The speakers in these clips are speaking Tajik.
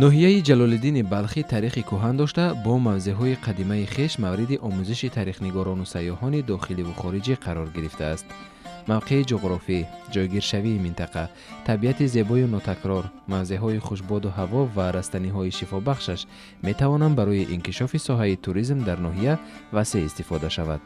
Ноҳияи Ҷалолиддини Балхӣ таърихи кӯҳан дошта, бо мавзеъҳои қадимаи хеш мавриди омӯзиши таърихнигорону сайёҳони дохиливу хориҷӣ қарор гирифтааст. Мавқеи ҷуғрофӣ, ҷойгиршавии минтақа, табиати зебою нотакрор, мавзеъҳои хушбоду ҳаво ва растаниҳои шифобахшаш метавонанд барои инкишофи соҳаи туризм дар ноҳия васеъ истифода шавад.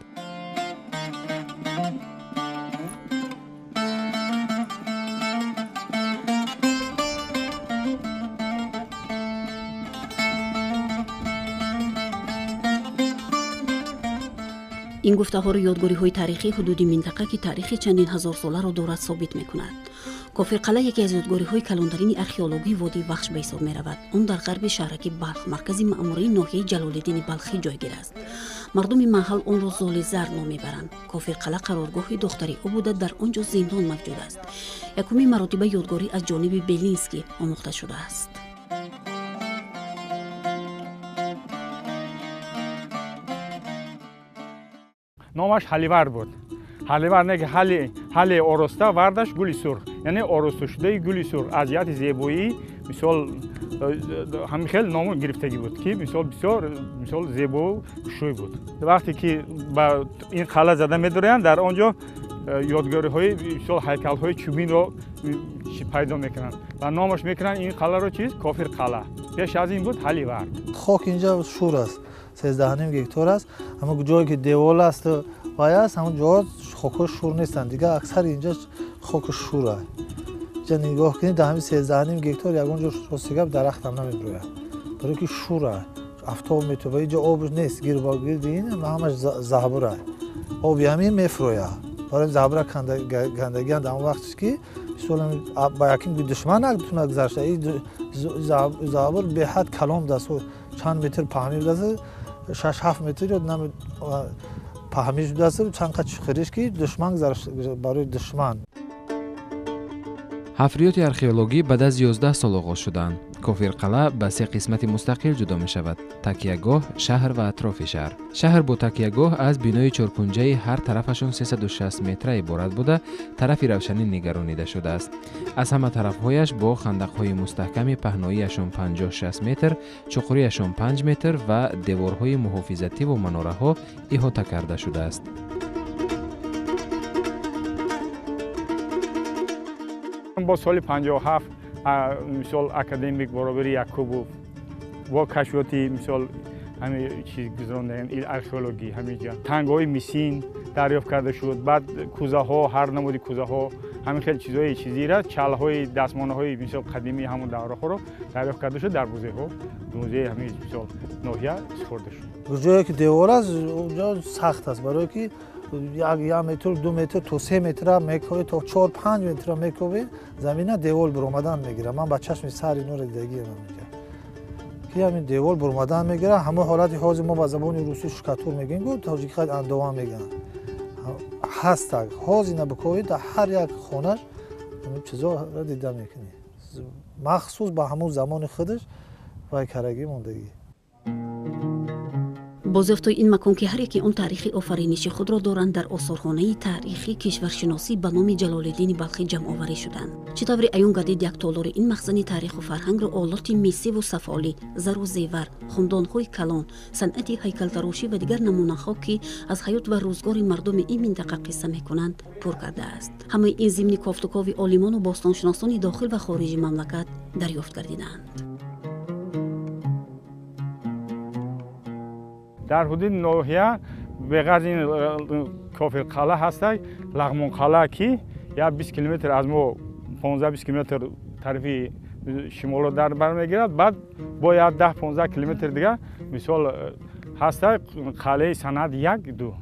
Ин гуфтаҳоро ёдгориҳои таърихии ҳудуди минтақа, ки таърихи чандин ҳазорсоларо дорад, собит мекунад. Кофирқалъа яке аз ёдгориҳои калонтарини археологии водии Вахш ба ҳисоб меравад. Он дар ғарби шаҳраки Балх, маркази маъмурии ноҳияи Ҷалолиддини Балхӣ ҷойгир аст. Мардуми маҳал онро Золи Зар ном мебаранд. Кофирқалъа қароргоҳи духтари ӯ буда, дар он ҷо зиндон мавҷуд аст. Якумин маротиба ёдгорӣ аз ҷониби Белинский омӯхта шудааст. Номаш Ҳаливард буд. Ҳаливард не ки ҳали ороста, вардаш гули сурх, яъне оросташудаи гули сурх аз ҷиҳати зебоӣ, мисол ҳамин хел ному гирифтагӣ буд, ки мисол бисёр мисол зебову хушрӯй буд. Вақте ки ба ин қалъа зада медоранд, дар он ҷо ёдгориҳои мисол ҳайкалҳои чӯбинро пайдо мекунанд ва номаш мекунанд ин қалъаро чиз Кофир қалъа. Пеш аз ин буд Ҳаливард. Хок инҷа шур аст, 13.5 гектар аст. Ҳамон ҷое ки девол аст вай аст, ҳамон ҷо хокҳо шур нестанд. Дигар аксар инҷа хоки шур аст. Инҷа нигоҳ кунед, дар ҳамин 13.5 гектар ягон ҷо рости гап дарахт ҳам намебирояд, барои ки шур аст, афтоб метобад. Инҷа об нест, гирди ин ҳамаш заҳбур аст, оби ҳамин мефурӯяд. Барои заҳбура кандагианд дар он вақт ки мисол ба якин душман натуна гузашта. Ин заҳбур беҳад калон будааст, чанд метр паҳмӣ будааст, 6-7 метр ё паҳмӣ будааст, чанд қад чуқуриш ки душман барои душман. Ҳафриёти археологӣ баъд аз 11 сол оғоз шуданд. Кофирқалъа ба се қисмати мустақил ҷудо мешавад: такягоҳ, шаҳр ва атрофи шаҳр. Шаҳр бо такягоҳ аз бинои чоркунҷаи ҳар тарафашон 360 метра иборат буда, тарафи равшанӣ нигаронида шудааст. Аз ҳама тарафҳояш бо хандақҳои мустаҳками паҳноияшон 50-60 метр, чуқурияшон 5 метр ва деворҳои муҳофизативу манораҳо иҳота карда шудааст. Бо соли 57 мисол академик баробари Якубов бо кашфиёти мисол ҳамин чиз гузарондаем, археологӣ ҳаминҷа тангҳои мисин дарёфт карда шуд, баъд кӯзаҳо, ҳар намуди кӯзаҳо, ҳамин хел чизҳои чизира, чалҳои дастмонаҳои мисол қадимии ҳамон давраҳоро дарёфт карда шуд, дар музейҳо, музеи ҳамин мисол ноҳия истифода шуд. Ҷое ки девор аст, онҷо сахт аст, барое ки як метр, 2 метр то 3 метра мекобед, то 4-5 метра мекобед, замина девол буромадан мегирад. Ман ба чашми сар инора дидагиам инҷа, ки ҳамин девол буромадан мегирад. Ҳамон ҳолати ҳозир мо ба забони русӣ шукатур мегӯем, гу тоҷикӣ қад андова мегӯянд, ҳастак. Ҳозир ина бикобед, дар ҳар як хонаш ҳамин чизоро дида мекунӣ, махсус ба ҳамон замони худаш вай карагӣ мондагӣ. Бозёфтҳои ин макон, ки ҳар яке он таърихи офариниши худро доранд, дар осорхонаи таърихи кишваршиносӣ ба номи Ҷалолиддини Балхӣ ҷамъоварӣ шуданд. Чӣ тавре аён гардид, як толори ин махзани таъриху фарҳангро олоти мисиву сафолӣ, зару зевар, хумдонҳои калон, санъати ҳайкалтарошӣ ва дигар намунаҳо, ки аз ҳаёт ва рӯзгори мардуми ин минтақа қисса мекунанд, пур кардааст. Ҳамаи ин зимни кофтукови олимону бостоншиносони дохил ва хориҷи мамлакат дарёфт гардидаанд. Дар ҳудуди ноҳия беғарз ин Кофирқалъа ҳастак, Лағмонқалъа, ки як 20 километр аз мо 15-20 километр тарафи шимолро дар бар мегирад, баъд бо як 10-15 километр дигар мисол ҳастак қалъаи санъат 1-2.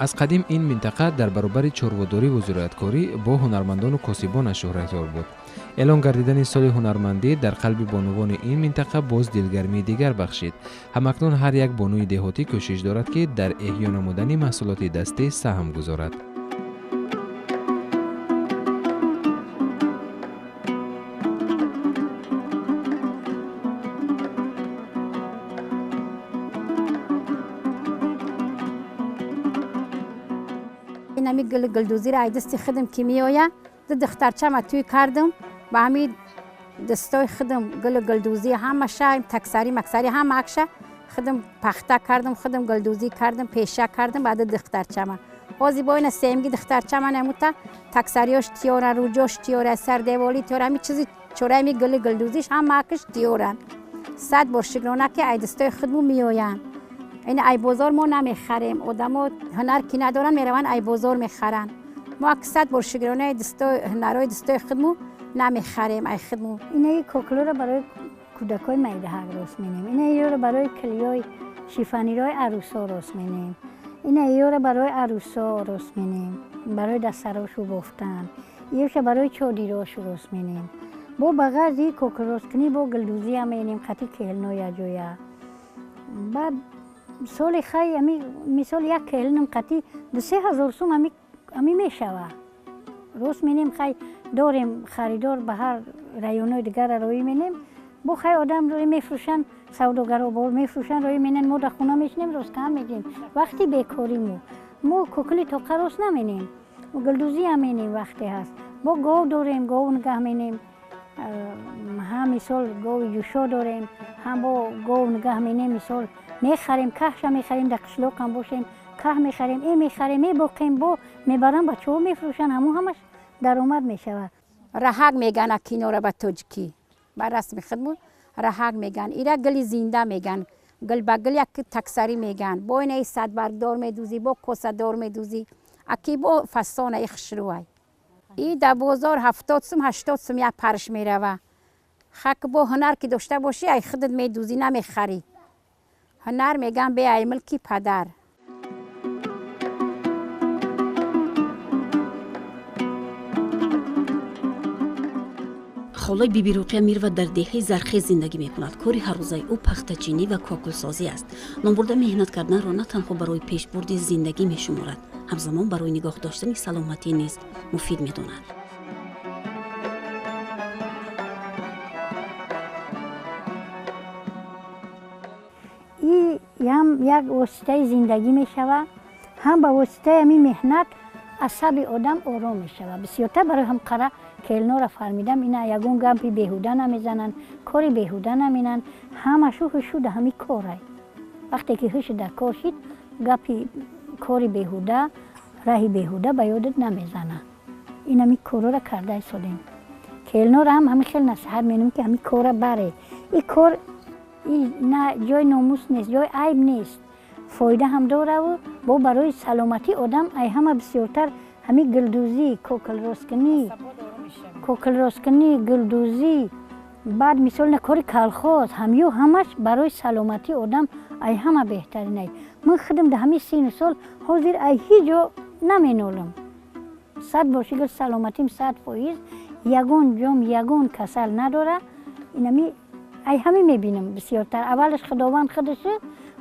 Аз қадим ин минтақа дар баробари чорводорӣ ву зироаткорӣ бо ҳунармандону косибонаш шӯҳратёр буд. Эълон гардидани соли ҳунармандӣ дар қалби бонувони ин минтақа боз дилгармии дигар бахшид. Ҳамакнун ҳар як бонуи деҳотӣ кӯшиш дорад, ки дар эҳё намудани маҳсулоти дастӣ саҳм гузорад. Инами гул гулдӯзиро ай дасти худам ки меоя, ду духтарчама тӯй кардам, ба ҳами дастои худам гулу гулдӯзӣ ҳамаша, таксарӣ максарӣ ҳама акша худам пахта кардам, худам гулдӯзӣ кардам, пеша кардам ба ду духтарчама. Ҳозир бо ина сеюмги духтарчама намута таксариёш тиёра, рӯҷош тиёра, сардеволӣ тиёра, ҳами чизи чораи гули гулдӯзиш ҳама акш тиёранд. 100 бор шукрона ки ай дастои худму меоянд. Ин ай бозор мо намехарем, одамо ҳунар ки надоранд мераванд ай бозор мехаранд. Мо ак 100 бор шукронаи ҳунарҳои дастои худму намехарем ай худму. Инаи коклоро барои кӯдакҳои майдаҳак рост менем, инаиёро барои килиёи шифанирои арӯсо рост менем, инаиёро барои арӯсо рост менем, барои дастсарошу бофтан, иёша барои чодирошу рост менем. Бо ба ғарзи коклросткунӣ бо гулдӯзиам менем, қати кеҳлно якҷоя. Баъд соли хай ами мисол як кеҳлнам қати 2-3 ҳазор сум ами мешава. Рост менем, хай дорем харидор, ба ҳар районҳои дигара роӣ менем. Бо хай одам роӣ мефурӯшанд, савдогаро бор мефурӯшанд, роӣ менен, мо дар хона мешинем, росткаам мегирем. Вақти бекорӣ мо кокили тоқа рост наменем, гулдӯзиам менем вақте ҳаст. Бо гов дорем, гов нигаҳ менем, ҳам мисол гови ҷӯшо дорем, ҳам бо гов нигаҳ менем, мисол мехарем, каҳша мехарем, дар қишлоқам бошем, каҳ мехарем, мехарем, мебоқем, бо мебарам бачаҳо мефурӯшанд, ҳамон ҳамаш даромад мешавад. Раҳак меган акинора ба тоҷикӣ, ба расми худмон раҳак меган, ира гули зинда меган, гул ба гул як таксарӣ меган. Бо инаи садбаргдор медӯзӣ, бо косадор медӯзӣ, аки бо фасона и хушрӯай. И дар бозор 70 сум 80 сум як парш мерава. Хак бо ҳунар ки дошта бошӣ, ай худат медӯзӣ, намехарӣ. Ҳунар меган бе ай мулки падар. Холаи Биби Руқия Мирова дар деҳаи Зархез зиндагӣ мекунад. Кори ҳаррӯзаи ӯ пахтачинӣ ва кокулсозӣ аст. Номбурда меҳнат карданро на танҳо барои пешбурди зиндагӣ мешуморад, ҳамзамон барои нигоҳ доштани саломатӣ низ муфид медонад. Ҳам як воситаи зиндагӣ мешавад, ҳам ба воситаи ҳамин меҳнат асаби одам ором мешавад. Бисёртар барои ҳамқара келнора фармидам, ина ягон гапи беҳуда намезананд, кори беҳуда наменанд, ҳамашу ҳушу дар ҳамин корай. Вақте ки ҳушу дар кор шид, гапи кори беҳуда, раҳи беҳуда ба ёдат намезанад. Ин ҳамин корора карда истодем. Келнора ҳам ҳамин хел насиҳат менам, ки ҳамин кора баре. Ин кор на ҷои номус нест, ҷои айб нест, фоида ҳам дораву бо барои саломатии одам ай ҳама бисёртар ҳамин гулдӯзӣ, кокилросткунӣ, гулдӯзӣ, баъд мисол на кори калхоз, ҳамё ҳамаш барои саломатии одам ай ҳама беҳтаринай. Ман худам дар ҳамин сину сол ҳозир ай ҳеҷ ҷо наменолам. 100 бор шукр саломатим 100%, ягон ҷом ягон касал надора. Инами ай ҳамин мебинам бисёртар. Аввалаш Худованд худаш,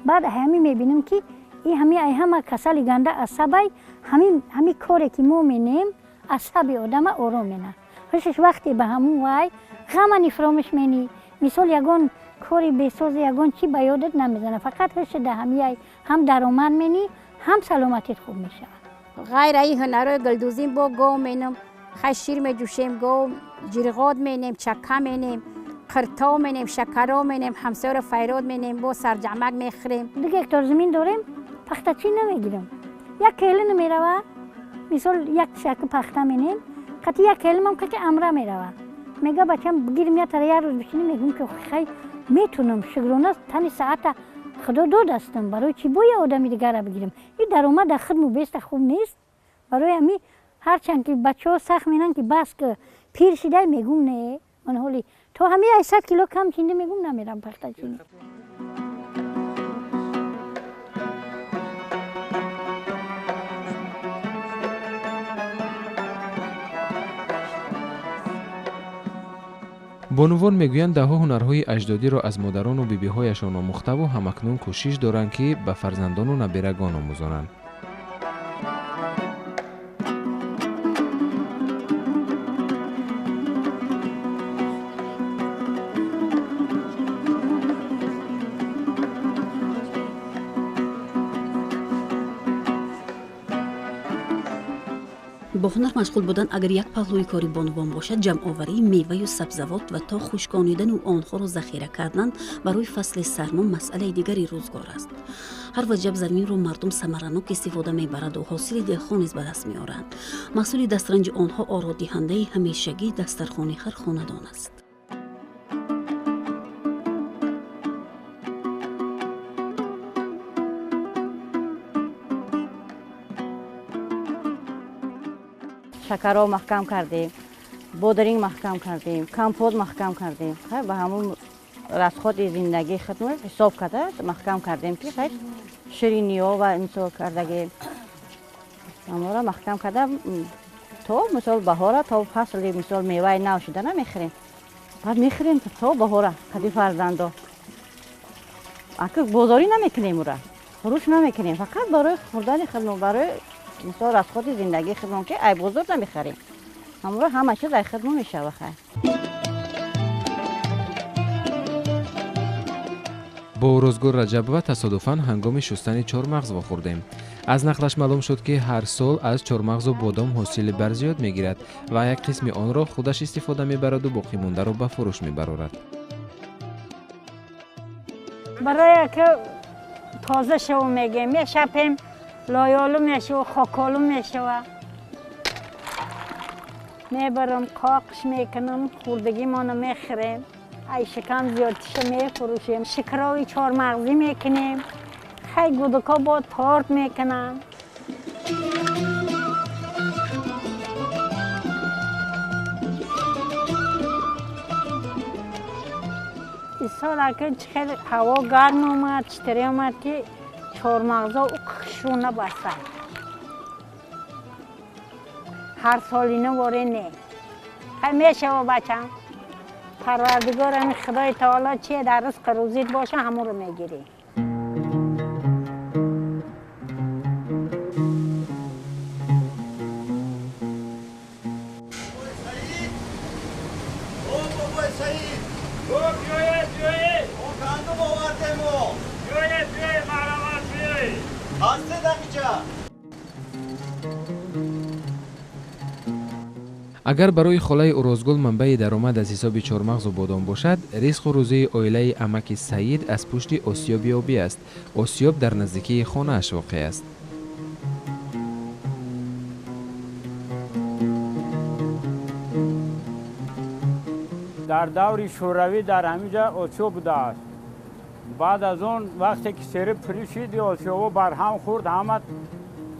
баъд ай ҳамин мебинам ки и ҳами ай ҳама касали ганда асабай, ҳами коре ки мо менем асаби одама ором мена. Ҳушаш вақте ба ҳамун вай ғама нифромиш менӣ, мисол ягон кори бесози ягон чӣ ба ёдат намезана, фақат ҳуша да ҳами ай ҳам даромад менӣ, ҳам саломатит хуб мешавад. Ғайр аи ҳунарҳои гулдӯзим бо гов менам, хай шир меҷӯшем, гов ҷирғот менем, чака менем, қирто менем, шакаро менем, ҳамсояро файрод менем, бо сарҷамак мехӯрем. 2 гектор замин дорем, пахтачӣ намегирам. Як келин мерава, мисол як шаки пахта менем, қати як келинам қати амра мерава. Мега бачам бигирим я тара як рӯз бишинем, мегӯм ки хай метунам, шукрона тани саата Худо додастам, барои чӣ боя одами дигара бигирам? Ин даромад дар худму беста хуб нест. Барои ҳами ҳарчанд ки бачаҳо сахт менанд ки бас ки пир шидай, мегӯм не, ман ҳоли то ҳами 800 кило кам чинда мегӯм намерам пахтачинӣ. Бонувон мегӯянд даҳҳо ҳунарҳои аҷдодиро аз модарону бибиҳояшон омӯхтаву ҳамакнун кӯшиш доранд, ки ба фарзандону набирагон омӯзонанд. Бо ҳунар машғул будан агар як паҳлӯи кори бонувон бошад, ҷамъоварии меваю сабзавот ва то хушконидану онҳоро захира кардан барои фасли сармо масъалаи дигари рӯзгор аст. Ҳар ваҷаб заминро мардум самаранок истифода мебараду ҳосили деҳқон низ ба даст меоранд. Маҳсули дастранҷи онҳо ородиҳандаи ҳамешагии дастархони ҳар хонадон аст. Шакарҳо маҳкам кардем, бодринг маҳкам кардем, компот маҳкам кардем. Ба ҳамун расходи зиндагии худмон ҳисоб карда маҳкам кардем, ки хайр шириниҳо ва мисол кардагем, ҳамонро маҳкам карда то мисол баҳора, то фасли мисол меваи нав шуда намехӯрем, баъд мехӯрем то баҳора қади фарзандо. Ака бозорӣ намекунем, ура фурӯш намекунем, фақат барои хӯрдани худмон, барои мисол расходи зиндагии худмон, ки ай бозор намехарем, ҳамонро ҳама чиз ай худмон мешава. Хайр бо Рӯзгор Раҷабова тасодуфан ҳангоми шустани чормағз вохӯрдем. Аз нақлаш маълум шуд, ки ҳар сол аз чормағзу бодом ҳосили барзиёд мегирад ва як қисми онро худаш истифода мебараду боқимондаро ба фурӯш мебарорад. Барое ки тоза шав мегем, мешапем, лоёлу мешава, хоколу мешава. Мебарам, қоқш мекунам, хӯрдагимонро мехӯрем, ай шикам зиёдтиша мефурӯшем, шикрови чормағзӣ мекунем, хай гудуко бо торт мекунам. Исол ака чӣ хел ҳаво гарм омад, читаре омад, ки чормағзо хушрӯ набастанд. Ҳар сол ино воре не. Хай мешава бачам. Парвардигор ҳами Худои таоло чие дар ризқи рӯзит боша, ҳамонро мегирӣ. Агар барои холаи Урозгул манбаи даромад аз ҳисоби чормағзу бодом бошад, ризқу рӯзии оилаи амаки Саид аз пушти осиёби обӣ аст. Осиёб дар наздикии хонааш воқеъ аст. Дар даври шӯравӣ дар ҳамин ҷо осиёб будааст. Баъд аз он вақте ки сери пурӣ шид, осиёбҳо барҳам хӯрд, ҳама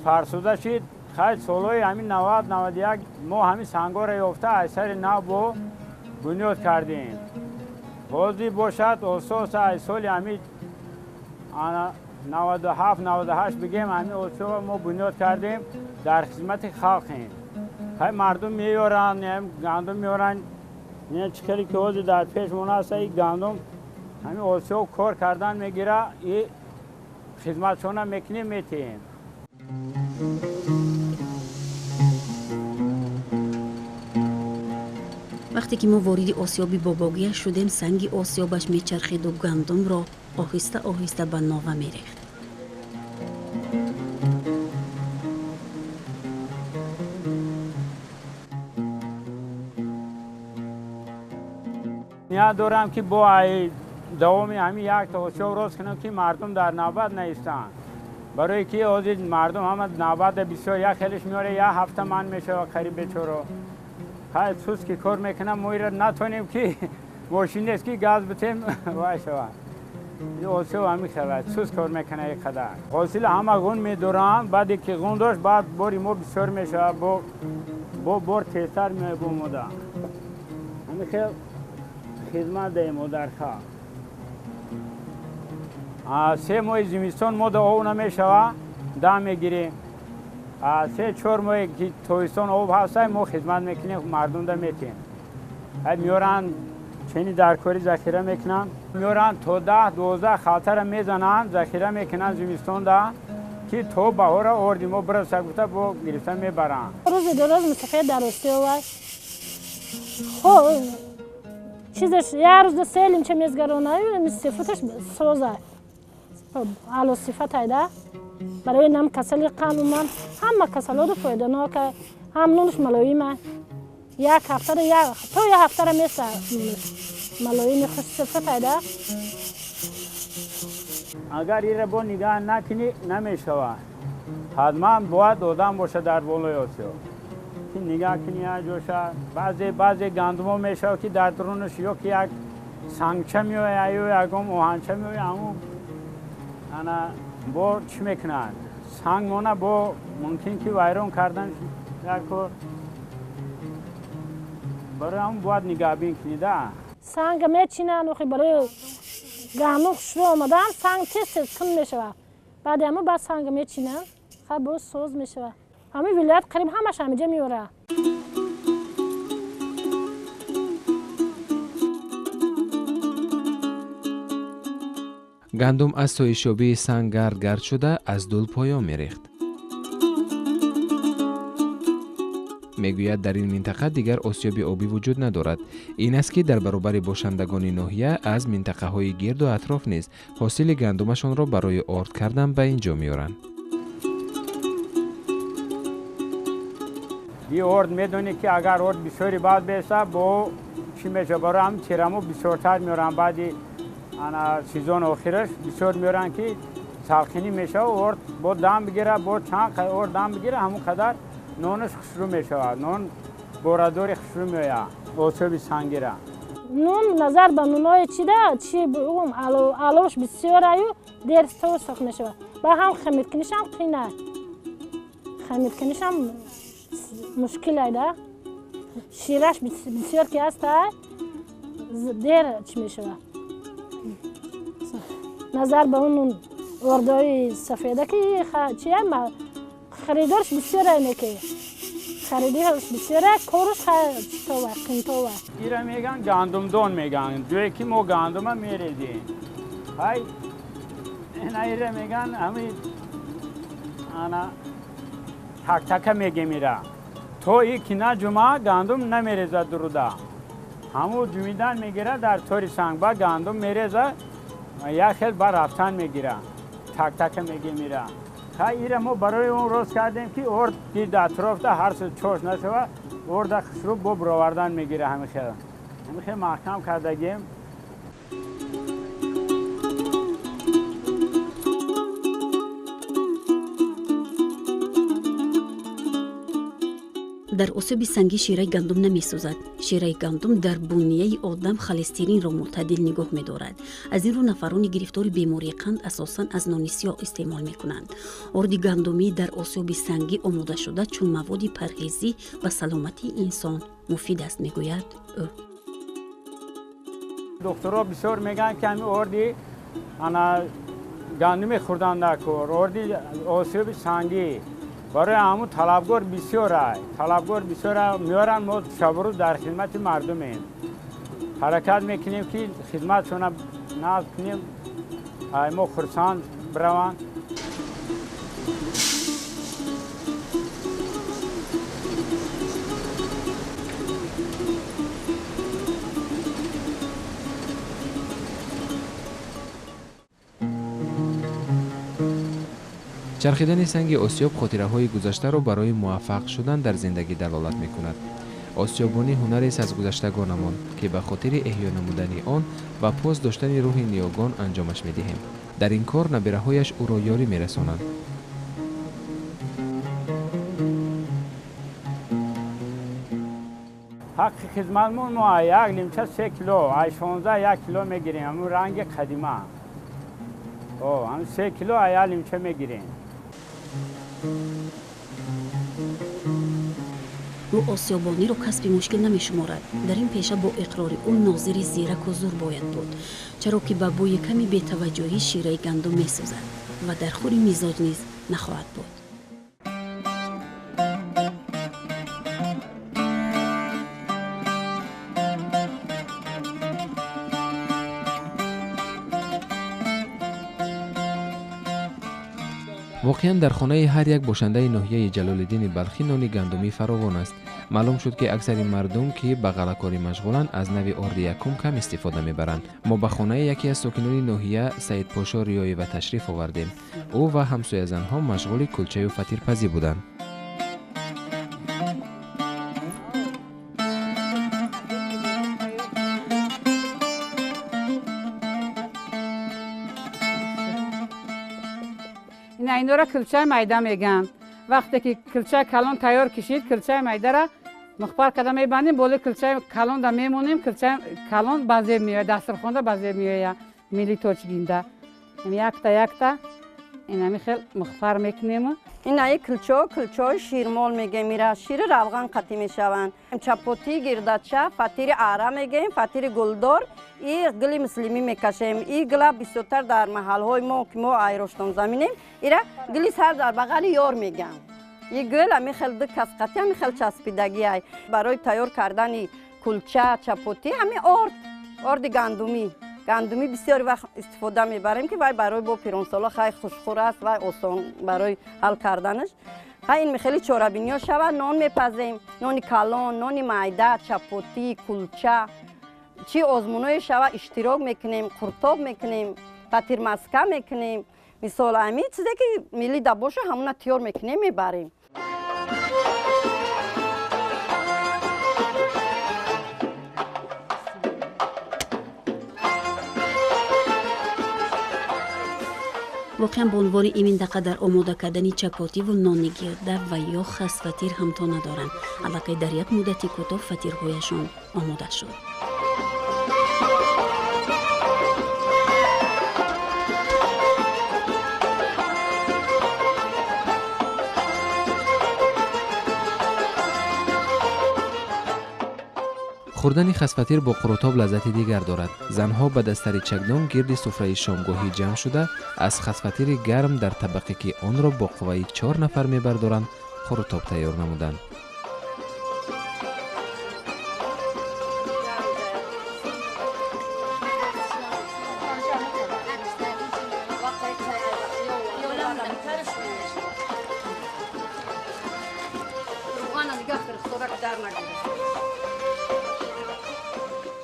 фарсуда шид. Хай солҳои ҳамин 90-91 мо ҳамин сангҳоро ёфта аз сари нав бо бунёд кардем. Ҳозир бошад ососа аз соли ҳамин 97-98 бигем ҳамин осиёбро мо бунёд кардем, дар хизмати халқем. Хай мардум меёранд, гандум меёранд. Чӣ хеле ки ҳозир дар пешмон аст, ин гандум ҳамин осиёб кор кардан мегира, и хизматшона мекунем, метиҳем. Вақте ки мо вориди осиёби бобогиаш шудем, санги осиёбаш мечархиду гандумро оҳиста оҳиста ба нова мерехт. Ният дорам, ки бо давоми ҳамин якта осиёб рост кунам, ки мардум дар навбат наистанд. Барое ки ҳозир мардум ҳама навбата бисёр, як хелеш меоре, як ҳафта ман мешава қариб бечоро. Хай сус ки кор мекунам, мо иро натонем, ки мошин нест, ки газ битем вай шава. Осиёб ҳамин хел сус кор мекуна ин қадар. Ҳосил ҳама ғун медоранд, баъде ки ғун дошт, баъд бори мо бисёр мешава, бо бор тезтар меояд бо мода. Ҳамин хел хизмат даҳем мо дар халқ. 3 моҳи зимистон мода об намешава, дам мегирем. 3-4 моҳе ки тобистон об ҳаста, мо хизмат мекунем, мардумда метиҳем. Меёранд чени даркорӣ захира мекунанд, меёранд то 10-12 халтара мезананд, захира мекунанд зимистонда, ки то баҳора орди мо бираса гуфта бо гирифта мебаранд. Рӯзи дурӯз мусафед дар осиёва. Хо чизаш як рӯз селимча мезгаронаю, сифаташ соза. Ало сифат айда. Барои нам касали қанд уман ҳама касалоду фоиданока, Ҳам нонаш малоима. Як ҳафтара то як ҳафтара меса малоими хушсифат айда. Агар ира бо нигаҳ накунӣ намешавад. Ҳатман бояд одам бошад дар болои осиё. Ки нигаҳ кунӣ як ҷоша. Баъзе гандумо мешавад ки дар дарунаш ё ки як сангча меояд ё ягон оҳанча меояд, ҳамун ана бо чӣ мекунанд? Санг мона бо мумкин ки вайрон кардан як кор. Барои ҳамун бояд нигаҳбин кунӣ да. Санг мечинанд, охи барои гандум хушрӯ омадан санг тез тез кун мешавад. Баъди ҳамун баъд санг мечинанд, хай боз соз мешавад. Ҳамин вилоят қариб ҳамаш ҳамиҷа меорад. Гандум аз соишобии санг гард гард шуда аз дул поён мерехт. Мегӯяд дар ин минтақа дигар осиёби обӣ вуҷуд надорад. Ин аст ки дар баробари бошандагони ноҳия аз минтақаҳои гирду атроф низ ҳосили гандумашонро барои орд кардан ба ин ҷо меоранд. И орд медонӣ ки агар орд бисёри баъд беса бо чӣ мешавад? Барои ҳам тирамо бисёртар меоранд. Баъди ана сезон охираш бисёр меоранд ки салқинӣ мешавад, орд бо дам бигира, бо чанд орд дам бигира, ҳамон қадар нонаш хушрӯ мешавад. Нон борадори хушрӯ меояд осиёби сангира. Нон назар ба нонои чида чи аловш бисёр аю дер сох мешавад. Ба ҳам хамиркунишам қина, хамиркунишам мушкил айда. Шираш бисёр ки аста дер чӣ мешавад. Назар ба он ордои сафеда ки чия харидорш бисёр айне ки харидорш бисёр корш това қинтова. Ира меган гандумдон меган, ҷое ки мо гандума мерезем. Ҳай ина ира меган ҳами ана тактака мегем ира. То и ки на ҷумъа гандум намерезад дуруда. Ҳамун ҷумидан мегирад дар тори санг, ба гандум мерезад, як хел ба рафтан мегирад. Тактака мегем ира. Ха ира мо барои он рост кардем ки орд гирд атрофда ҳар сӯ чош нашавад, орда хушрӯ бо бировардан мегирад. Ҳамин хел. Ҳамин хел маҳкам кардагем. Дар осиёби сангӣ шираи гандум намесӯзад. Шираи гандум дар бунияи одам холестеринро мӯътадил нигоҳ медорад. Аз ин рӯ нафарони гирифтори бемории қанд асосан аз нони сиёҳ истеъмол мекунанд. Орди гандумӣ дар осиёби сангӣ омодашуда чун маводи парҳезӣ ба саломатии инсон муфид аст, мегӯяд ӯ. Духтурҳо бисёр мегӯянд ки ҳамин орди ана гандуми хӯрдан накор, орди осиёби сангӣ. Барои ҳамун талабгор бисёр ай, талабгор бисёр меоранд. Мо шабу рӯз дар хидмати мардумем, ҳаракат мекунем ки хидматшона назм кунем, ай мо хурсанд бираванд. Чархидани санги осиёб хотираҳои гузаштаро барои муваффақ шудан дар зиндагӣ далолат мекунад. Осиёбонӣ ҳунарест аз гузаштагонамон, ки ба хотири эҳё намудани он ва пос доштани рӯҳи ниёгон анҷомаш медиҳем. Дар ин кор набираҳояш ӯро ёрӣ мерасонанд. Ҳаққи хизматмон мо як лимча 3 кило, ай 16 1 кило мегирем, ҳамун ранги қадима. Ҳамун 3 кило ай як лимча мегирем. Ӯ осиёбониро касби мушкил намешуморад. Дар ин пеша бо иқрори ӯ нозири зираку зур бояд буд, чаро ки ба бӯи ками бетаваҷҷӯҳӣ шираи гандум месӯзад ва дар хури мизоҷ низ нахоҳад буд. Воқеан дар хонаи ҳар як бошандаи ноҳияи Ҷалолиддини Балхӣ нони гандумӣ фаровон аст. Маълум шуд, ки аксари мардум, ки ба ғаллакорӣ машғуланд, аз нави орди якум кам истифода мебаранд. Мо ба хонаи яке аз сокинони ноҳия Саидпошо Риёева ташриф овардем. Ӯ ва ҳамсоязанҳо машғули кулчаю фатирпазӣ буданд. Инора кулчаи майда мегӯянд. Вақте ки кулчаи калон тайёр кишид, кулчаи майдара мухпар карда мебандем, болои кулчаи калонда мемонем, кулчаи калон ба зеб меояд, дастархонда ба зеб меояд, милли тоҷикинда. Якта якта инами хел мухпар мекунем. Инаи кулчо, кулчои ширмол мегӯем, ира шири равған қатӣ мешаванд. Чапотӣ, гирдача, фатири ара мегӯем, фатири гулдор, и гули муслимӣ мекашем. И гула бисёртар дар маҳалҳои мо, ки мо айроштонзаминем, ира гули сар дар бағали ёр мегӯянд. И гул ами хел ду кас қатӣ, ами хел часпидагиай. Барои тайёр кардани кулча, чапотӣ ами орд, орди гандумӣ. Гандумӣ бисёр вақт истифода мебарем, ки вай барои бо пиронсола хай хушхӯр аст, вай осон барои ҳал карданаш. Хай ин хеле чорабиниҳо шавад, нон мепазем, нони калон, нони майда, чапотӣ, кулча, чӣ озмуное шавад иштирок мекунем, қуртоб мекунем, фатирмаска мекунем. Мисол ҳамин чизе ки миллӣ да боша, ҳамона тиёр мекунем, мебарем. Воқеан бонувони ин минтақа дар омода кардани чапотиву нони гирда ва ё хасфатир ҳамто надоранд. Аллакай дар як муддати кӯтоҳ фатирҳояшон омода шуд. Хӯрдани хасфатир бо қурутоб лаззати дигар дорад. Занҳо ба дастари чакдон гирди суфраи шомгоҳӣ ҷамъ шуда, аз хасфатири гарм дар табақе, ки онро бо қувваи 4 нафар мебардоранд, қурутоб тайёр намуданд.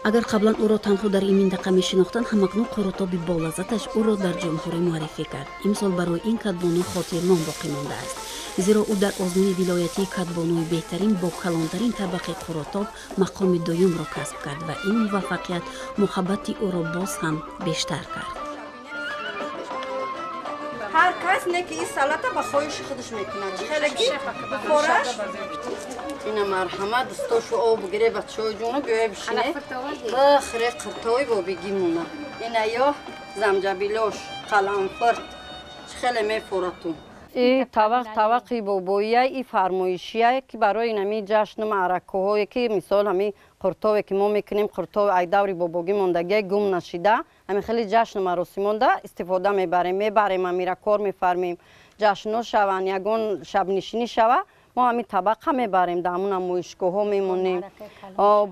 Агар қаблан ӯро танҳо дар ин минтақа мешинохтанд, ҳамакнун қурутоби болаззаташ ӯро дар ҷумҳурӣ муаррифӣ кард. Имсол барои ин кадбону хотирмон боқӣ мондааст, зеро ӯ дар озмуни вилоятии кадбонуи беҳтарин бо калонтарин табақи қурутоб мақоми дуюмро касб кард ва ин муваффақият муҳаббати ӯро боз ҳам бештар кард. Ҳар кас не ки ин салата ба хоҳиши худаш мекунад. Хеле ки бихӯраш. Ина марҳамат, дӯстошу об бигире, бачаҳои ҷону биёе бишине. Бихӯре қиртои бобигимона. Ина ё замҷабилош, қаламфирт. Чӣ хеле мефоратун. И тавақ тавақи бобоия, и фармоишия, ки барои инами ҷашну маъракаҳое, ки мисол ҳами қуртове ки мо мекунем, қуртови ай даври бобогӣ мондагия гум нашида, ҳами хеле ҷашну маросимонда истифода мебарем, мебарем, амира кор мефармем, ҷашнҳо шаванд, ягон шабнишинӣ шава, мо ҳами табақа мебарем, дар ҳамун намоишгоҳҳо мемонем,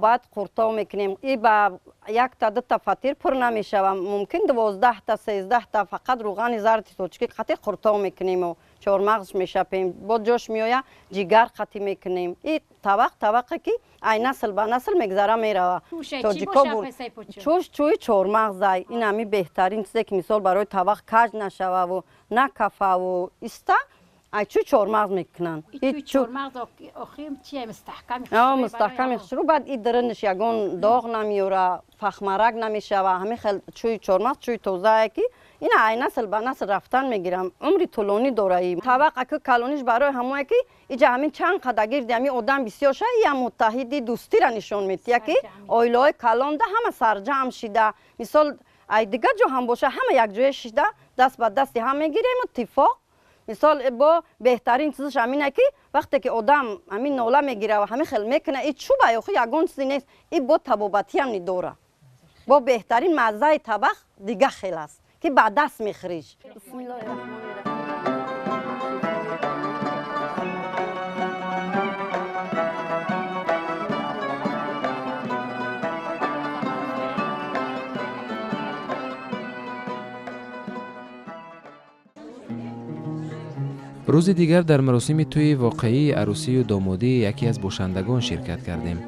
баъд қуртов мекунем. И ба якта дута фатир пур намешава, мумкин 12та 13та фақат рӯғани зарди точки қатӣ қуртов мекунем, чормағз мешапем, бо ҷош меоя ҷигар қатӣ мекунем. И тавақ тавақе ки ай насл ба насл мегзара мерава. Тоҷико бур чӯш чӯи чормағзай. Ин ҳами беҳтарин чизе ки мисол барои тавақ каҷ нашававу накафаву иста ай чӯи чормағз мекунанд. Мустаҳками хушрӯ, баъд и диринш ягон доғ намеёра, фахмарак намешава. Ҳами хел чӯи чормағз чӯи тозае ки ина ай насл ба насл рафтан мегирам, умри тӯлонӣ дораи. Тавақ аку калониш барои ҳамое ки иҷа ҳамин чанд қада гирди ҳами одам бисёр ша, ия муттаҳиди дӯстира нишон медиҳад, ки оилаҳои калонда ҳама сарҷамъ шида, мисол ай дигар ҷо ҳам боша, ҳама якҷоя шида даст ба дасти ҳам мегирему иттифоқ. Мисол бо беҳтарин чизаш ҳамине ки вақте ки одам ҳамин нола мегира ва ҳамин хел мекуна, и чӯба ё ягон чизе нест, и бо табобатиам нидора. Бо беҳтарин маззаи табақ дига хел аст ки ба даст мехӯриш. Рӯзи дигар дар маросими тӯи воқеии арӯсию домодии яке аз бошандагон ширкат кардем.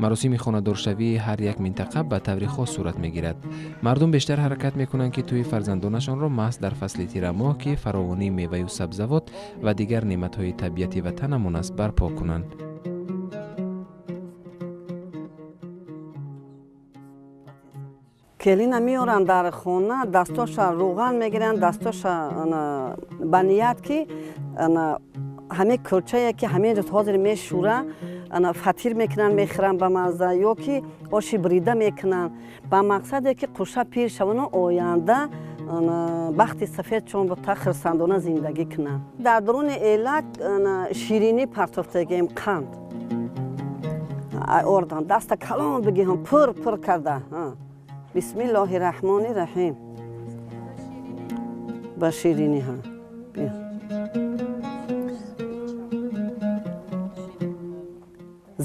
Маросими хонадоршавии ҳар як минтақа ба таври хос сурат мегирад. Мардум бештар ҳаракат мекунанд, ки тӯи фарзандонашонро маҳз дар фасли тирамоҳ, ки фаровонии меваю сабзавот ва дигар неъматҳои табиати ватанамон аст, барпо кунанд. Келина меоранд дар хона, дастоша рӯған мегиранд, дастоша ба ният ки ҳамин кӯлчае ки ҳамин рӯз ҳозир мешӯра, фатир мекунанд, мехӯранд ба мазза, ё ки оши бурида мекунанд, ба мақсаде ки қуша пир шавану оянда бахти сафед чон бута хирсандона зиндагӣ кунанд. Дар дуруни элак ширинӣ партофтагием, қанд ордан, даста калон бигиҳам, пур пур карда. Бисмиллоҳи раҳмони раҳим. Ба ширинӣ ҳа.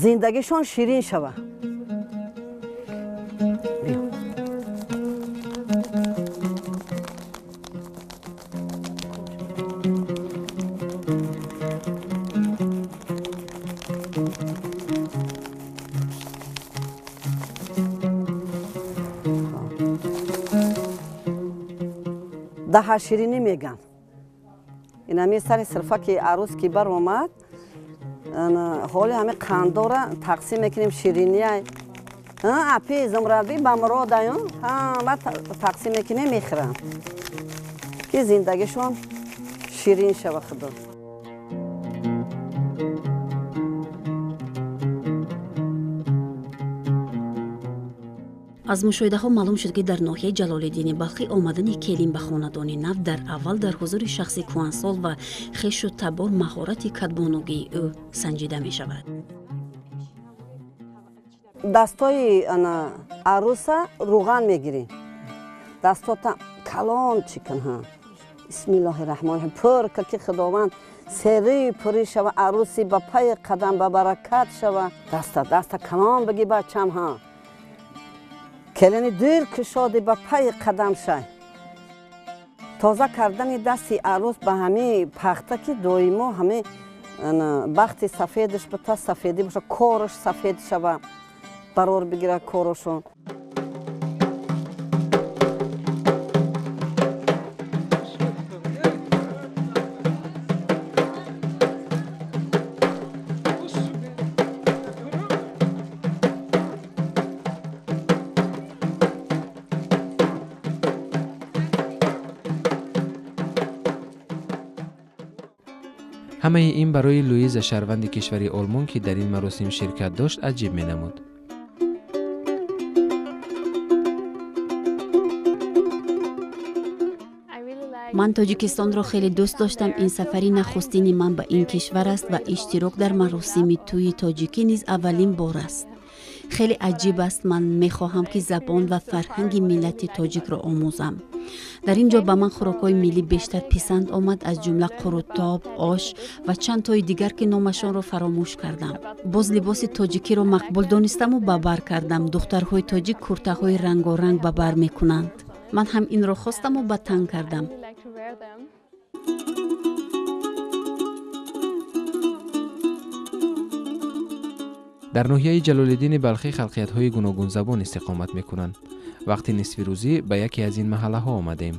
Зиндагишон ширин шава. Даҳа ширинӣ меган. Инами сари сирфа ки арӯз ки баромад, ҳоли ҳами қандора тақсим мекунем, шириния апи зумраби ба муродаю ҳама тақсим мекунем, мехӯрам ки зиндагишон ширин шава. Худо. Аз мушоҳидаҳо маълум шуд, ки дар ноҳияи Ҷалолиддини Балхӣ омадани келин ба хонадони нав дар аввал дар ҳузури шахси кӯҳансол ва хешу табор маҳорати кадбонугии ӯ санҷида мешавад. Дастои арӯса рӯған мегирем, дастота калон чикан. Бисмиллоҳи раҳмони раҳим. Пур ки Худованд серии пурӣ шава, арӯси ба пайи қадам ба баракат шава. Даста даста калон биги, бачам. Ҳа, келини дир кушоди, ба пайи қадам шай. Тоза кардани дасти арӯс ба ҳамин пахта, ки доимо ҳамин бахти сафедаш бута, сафедӣ боша, кораш сафед шава, барор бигира корошон. Ҳамаи ин барои Луиза, шаҳрванди кишвари Олмон, ки дар ин маросим ширкат дошт, аҷиб менамуд. Ман Тоҷикистонро хеле дӯст доштам. Ин сафари нахустини ман ба ин кишвар аст ва иштирок дар маросими тӯи тоҷикӣ низ аввалин бор аст. Хеле аҷиб аст. Ман мехоҳам, ки забон ва фарҳанги миллати тоҷикро омӯзам. Дар ин ҷо ба ман хӯрокҳои миллӣ бештар писанд омад, аз ҷумла қурутоб, ош ва чанд тои дигар, ки номашонро фаромӯш кардам. Боз либоси тоҷикиро мақбул донистаму ба бар кардам. Духтарҳои тоҷик куртаҳои рангоранг ба бар мекунанд. Ман ҳам инро хостаму ба тан кардам. Дар ноҳияи Ҷалолиддини Балхӣ халқиятҳои гуногунзабон истиқомат мекунанд. Вақти нисфирӯзӣ ба яке аз ин маҳаллаҳо омадем.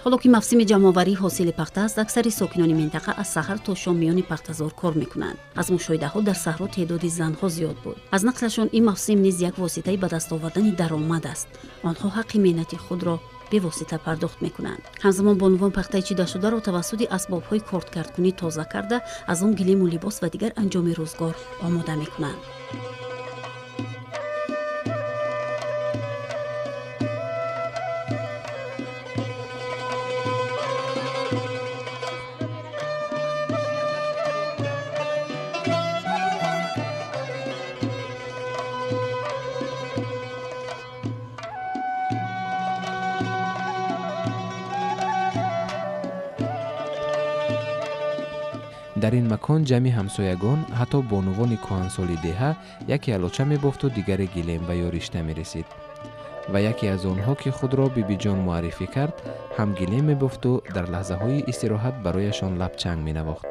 Ҳоло ки мавсими ҷамъоварии ҳосили пахта аст, аксари сокинони минтақа аз саҳар то шом миёни пахтазор кор мекунанд. Аз мушоҳидаҳо дар саҳро теъдоди занҳо зиёд буд. Аз нақлашон ин мавсим низ як воситаи ба даст овардани даромад аст. Онҳо ҳаққи меҳнати худро бевосита пардохт мекунанд. Ҳамзамон бонувон пахтаи чидашударо тавассути асбобҳои кордкардкунӣ тоза карда, аз он гилему либос ва дигар анҷоми рӯзгор омода мекунанд. Дар ин макон ҷамъи ҳамсоягон, ҳатто бонувони кӯҳансоли деҳа, яке алоча мебофту дигаре гилем ва ё ришта мересид. Ва яке аз онҳо, ки худро Бибиҷон муаррифӣ кард, ҳам гилем мебофту дар лаҳзаҳои истироҳат барояшон лабчанг менавохт.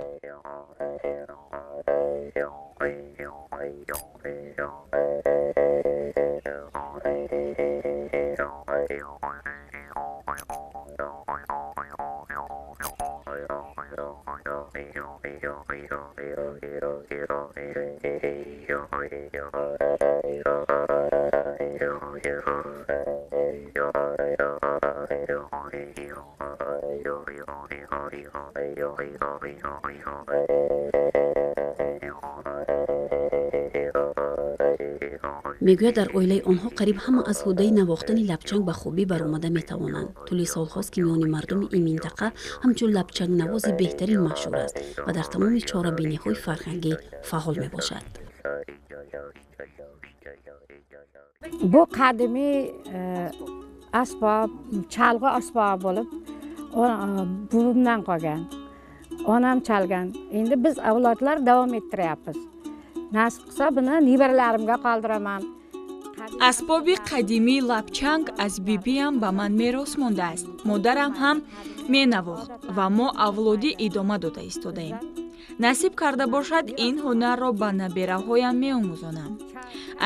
Мегӯяд, дар оилаи онҳо қариб ҳама аз ҳудаи навохтани лабчанг ба хубӣ баромада метавонанд. Тӯли солҳост, ки миёни мардуми ин минтақа ҳамчун лабчангнавози беҳтарин машҳур аст ва дар тамоми чорабиниҳои фарҳангӣ фаъол мебошад. Бу қадимӣ асбоб, chalg'i asbobi bo'lib, buvimdan qolgan. Onam chalgan. Endi biz avlodlar davom ettiryapmiz. Nasib qilsa buni nevaralarimga qoldiraman. Асбоби қадимии лабчанг аз бибиям ба ман мерос мондааст. Модарам ҳам менавохт ва мо авлодӣ идома дода истодаем. Насиб карда бошад, ин ҳунарро ба набераҳоям меомӯзонам.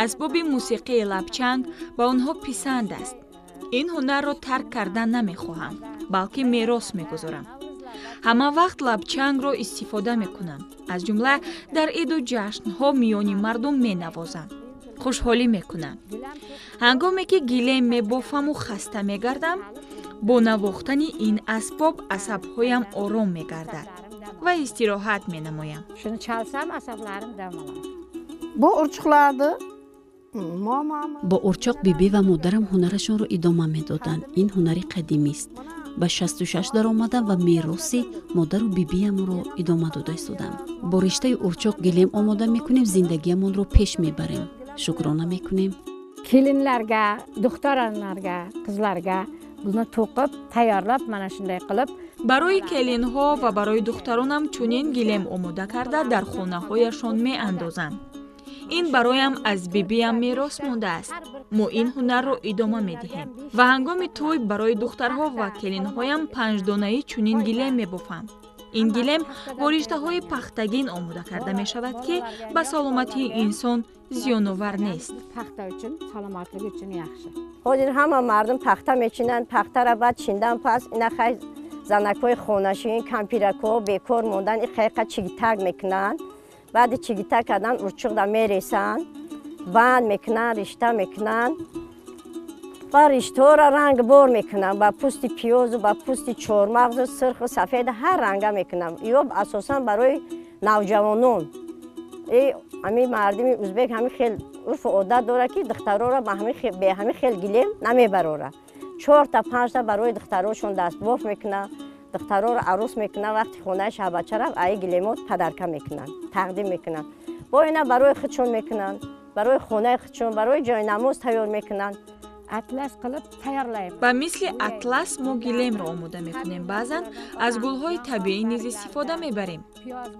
Асбоби мусиқии лабчанг ба онҳо писанд аст. Ин ҳунарро тарк кардан намехоҳам, балки мерос мегузорам. Ҳама вақт лабчангро истифода мекунам. Аз ҷумла дар иду ҷашнҳо миёни мардум менавозам. Хушҳолӣ мекунам. Ҳангоме ки гилем мебофаму хаста мегардам, бо навохтани ин асбоб асабҳоям ором мегардад ва истироҳат менамоям. Shuni chalsam asablarim dam oladi. Bu urchuqlarni Бо урчоқ бибӣ ва модарам ҳунарашонро идома медоданд. Ин ҳунари қадимист. Ба 66 даромадам ва мероси модару бибиямро идома дода истодам. Бо риштаи урчоқ гилем омода мекунем, зиндагиямонро пеш мебарем. Шукрона мекунем. Kelinlarga, duxtaronlarga, qizlarga buni to'qib, tayyorlab, mana shunday qilib барои келинҳо ва барои духтаронам чунин гилем омода карда дар хонаҳояшон меандозам. Ин бароям аз бибиям мерос мондааст. Мо ин ҳунарро идома медиҳем ва ҳангоми тӯй барои духтарҳо ва келинҳоям панҷдонаи чунин гилем мебофам. Ин гилем бо риштаҳои пахтагин омода карда мешавад, ки ба саломатии инсон зиёновар нест. Paxta uchun, salomatlik uchun yaxshi. Ҳозир ҳама мардум пахта мечинанд, пахтара баъд чиндан пас ина хай занакҳои хонашин, кампиракҳо бекор мондан, ин хайқа чигитак мекунанд. Баъди чигитак кардан урчуқда мересанд, банд мекунанд, ришта мекунанд ва риштаҳоро рангбор мекунанд ба пӯсти пиёзу ба пӯсти чормағзу сирху сафед ҳар ранга мекунанд. Ё асосан барои навҷавонон. Ҳамин мардуми узбек ҳамин хел урфу одат дорад, ки духтарора бе ҳамин хел гилем намебарорад. Чорта панҷта барои духтарошон дастбоф мекунанд, духтарора арӯс мекунанд, вақти хонаи шаҳбача рафт, аи гилемот падарка мекунанд, тақдим мекунанд. Бо ина барои худшон мекунанд, барои хонаи худшон, барои ҷойнамоз тайёр мекунанд. Атлас қилиб tayyorlaymiz. Ба мисли атлас мо гилемро омода мекунем. Баъзан аз гулҳои табиӣ низ истифода мебарем.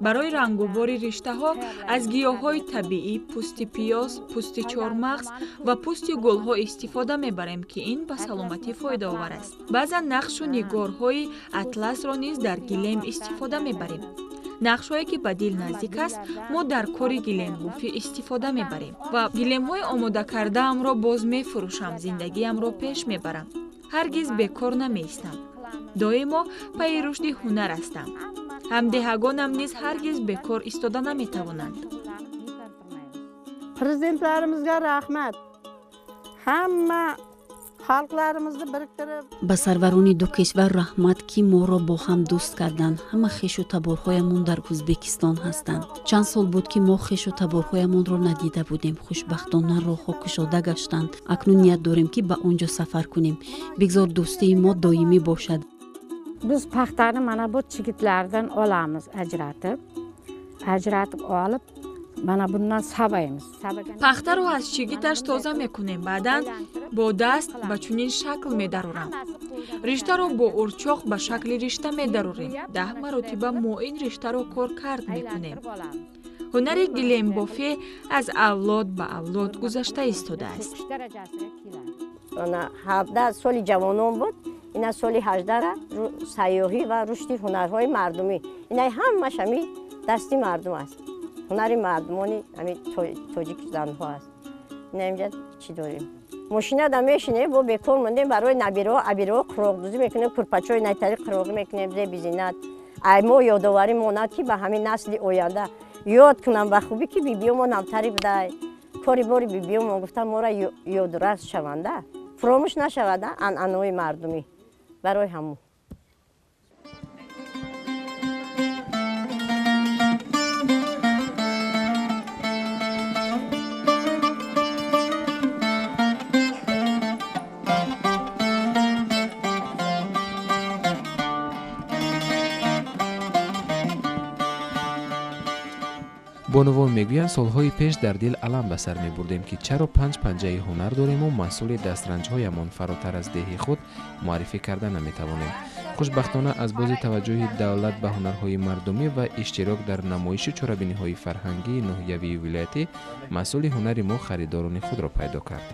Барои рангубори риштаҳо аз гиёҳҳои табиӣ, пӯсти пиёз, пӯсти чормағз ва пӯсти гулҳо истифода мебарем, ки ин ба саломатӣ фоидаовар аст. Баъзан нақшу нигорҳои атласро низ дар гилем истифода мебарем. Нақшҳое ки ба дил наздик аст, мо дар кори гилембофӣ истифода мебарем ва гилемҳои омодакардаамро боз мефурӯшам, зиндагиамро пеш мебарам. Ҳаргиз бекор намеистам. Доимо пайи рушди ҳунар ҳастам. Ҳамдеҳагонам низ ҳаргиз бекор истода наметавонанд. Prezidentlarimizga rahmat. Hamma xalqlarimizni biriktirib. Ба сарварони ду кишвар раҳмат, ки моро бо ҳам дӯст карданд. Ҳама хешу таборҳоямон дар Ӯзбекистон ҳастанд. Чанд сол буд, ки мо хешу таборҳоямонро надида будем. Хушбахтона роҳҳо кушода гаштанд. Акнун ният дорем, ки ба он ҷо сафар кунем. Бигзор дӯстии мо доимӣ бошад. Biz paxtani mana bu chigitlardan olamiz, ajratib, ajratib olib, mana bundan sabaymiz. Пахтаро аз чигиташ тоза мекунем, баъдан бо даст ба чунин шакл медарорам. Риштаро бо урчоқ ба шакли ришта медарорем. 10 маротиба мо ин риштаро коркард мекунем. Ҳунари гилембофӣ аз авлод ба авлод гузашта истодааст. 17 соли ҷавонон буд, ина соли 18 сайёҳӣ ва рушди ҳунарҳои мардумӣ. Ина ҳамааш ҳами дасти мардум аст. Ҳунари мардумони ҳами тоҷик занҳо аст. Ина инҷа чӣ дорем? Мошина да мешинем, бо бекор мондем, барои набираҳо, абираҳо қуроқдӯзӣ мекунем, курпачои найтари қуроқӣ мекунем, зеби зинат. Ай мо ёдоварӣ монад, ки ба ҳамин насли оянда ёд кунам ба хубӣ, ки бибиёмон ҳамтари будай. Кори бори бибиёмон гуфта моро ёдрас шаванда. Фуромӯш нашавада анъанаҳои мардумӣ барои ҳамон. Бонувон мегӯянд, солҳои пеш дар дил алам ба сар мебурдем, ки чаро панҷ панҷаи ҳунар дорему маҳсули дастранҷҳоямон фаротар аз деҳи худ муаррифӣ карда наметавонем. Хушбахтона, аз бози таваҷҷӯҳи давлат ба ҳунарҳои мардумӣ ва иштирок дар намоишу чорабиниҳои фарҳангии ноҳиявию вилоятӣ маҳсули ҳунари мо харидорони худро пайдо кард.